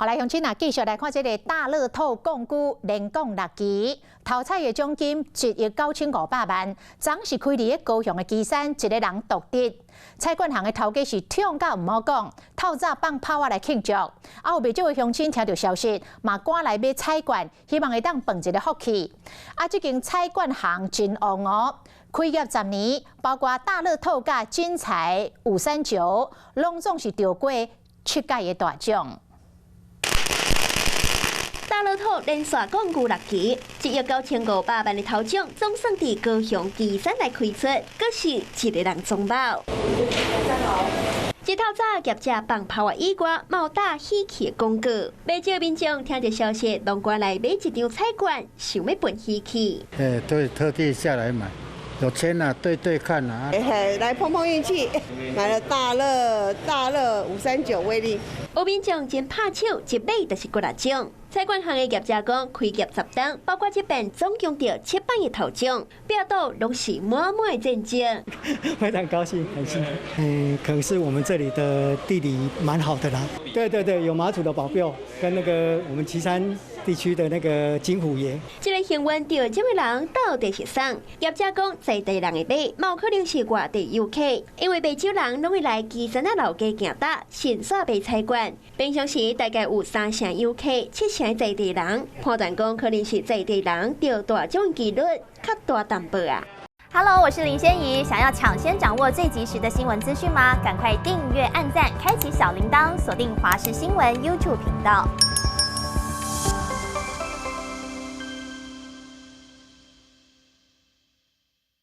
好來，鄉親啊，繼續來看這个大樂透摃龜連摃六期，頭彩的獎金1億9500萬，昨是開佇咧高雄的旗山，一个人獨得。彩券行的頭家是痛甲毋好講，透早放炮仔來慶祝。啊，有袂少的鄉親聽著消息，嘛趕來買彩券，希望會當碰一个福氣。啊，這間彩券行真旺哦，開業10年，包括大樂透佮金彩539，攏總是著過七屆的大獎。大樂透連續摃龜六期，1億9500萬的頭獎總算佇高雄旗山來開出，閣是一个人中寶。一透早業者放炮仔以外，嘛有打喜氣的廣告。袂少民眾聽著消息，攏趕來買一張彩券，想欲分喜氣。哎，對，特地下來買，有籤啊，對對看啊。嘿，來碰碰運氣，買了大樂大樂539威力。有民眾真拍手，一買就是幾若張。彩券行的業者講，開業10冬，包括這遍總共得七擺的頭獎，拼賭攏是滿滿的戰績。非常高興，很興奮。嗯，可能是我們這裡的地理蠻好的啦。對對對，有媽祖的保佑，跟那個我們旗山地區的那個金虎爺。這个幸運得獎的人到底是誰？業者講，在地人會買，嘛有可能是外地遊客，因為袂少人攏會來旗山仔老街行搭，順紲買彩券。平常時大概有三成遊客，七成在地人，判斷講可能是在地人得大獎機率較大淡薄啊。 Hello，我是林仙怡，想要搶先掌握最及時的新聞資訊嗎？趕快訂閱、按讚、開啟小鈴鐺，鎖定華視新聞 YouTube 頻道。